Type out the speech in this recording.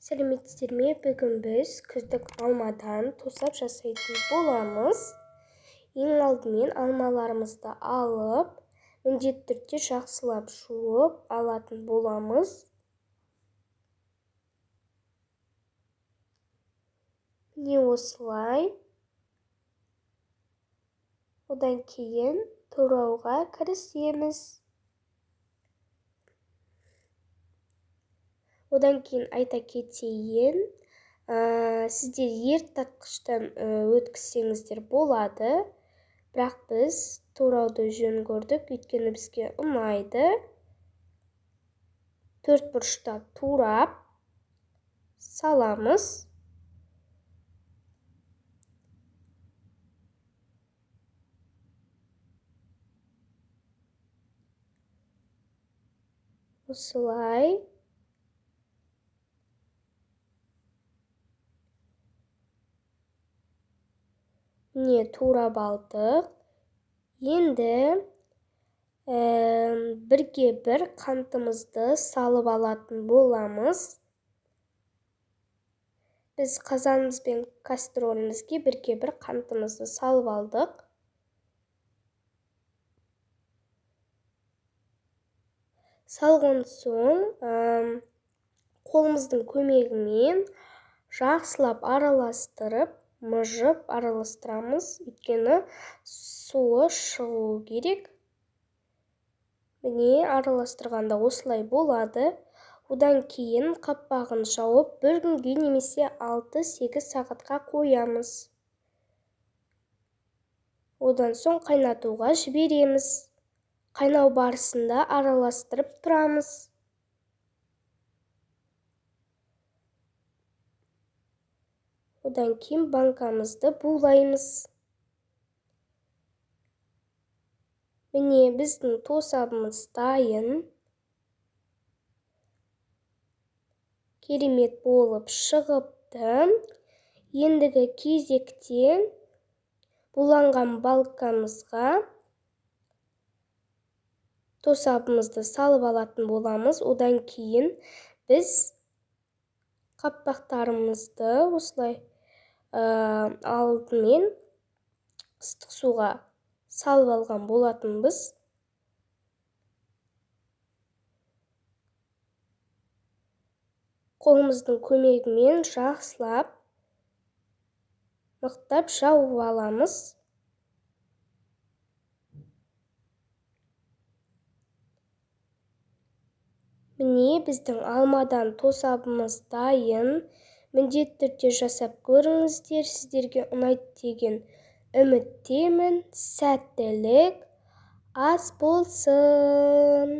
Сәлеметсіздер ме? Бүгін біз күздік алмадан тосап жасайтын боламыз. Ең алдымен алмаларымызды алып, міндетті түрде жақсылап жуып алатын боламыз. Міне осылай. Одан кейін турауға кірісеміз. Одан кейін айта кетейін, сіздер ерітқыштан өткізсеңіздер болады, бірақ біз турауды жөн көрдік, өйткені бізге ұнайды. Төрт бұрыштап турап саламыз. Осылай. Міне турап алдық. Енді бірге бір қантымызды салып алатын боламыз. Біз қазанымыз бен кастролімізге бірге бір қантымызды салып алдық. Салған соң, қолымыздың көмегімен жақсылап араластырып, мыжып араластырамыз, өйткені суы шығу керек. Міне араластырғанда осылай болады. Одан кейін қаппағын жауып, бір күнге немесе 6-8 сағатқа қоямыз. Одан соң қайнатуға жібереміз. Қайнау барысында араластырып тұрамыз. Одан кейін банкамызды булаймыз. Міне біздің тосабымыз дайын. Керемет болып шығыпты. Ендігі кезекте буланған балкамызға тосабымызды салып алатын боламыз. Одан кейін біз қаппақтарымызды осылай алдымен ыстық суға салып алған болатынбыз. Қолымыздың көмегімен жақсылап мықтап жауып аламыз. Міне біздің алмадан тосабымыз дайын. Міндетті түрде жасап көріңіздер, сіздерге ұнайды деген үміттемін. Сәттілік, ас болсын!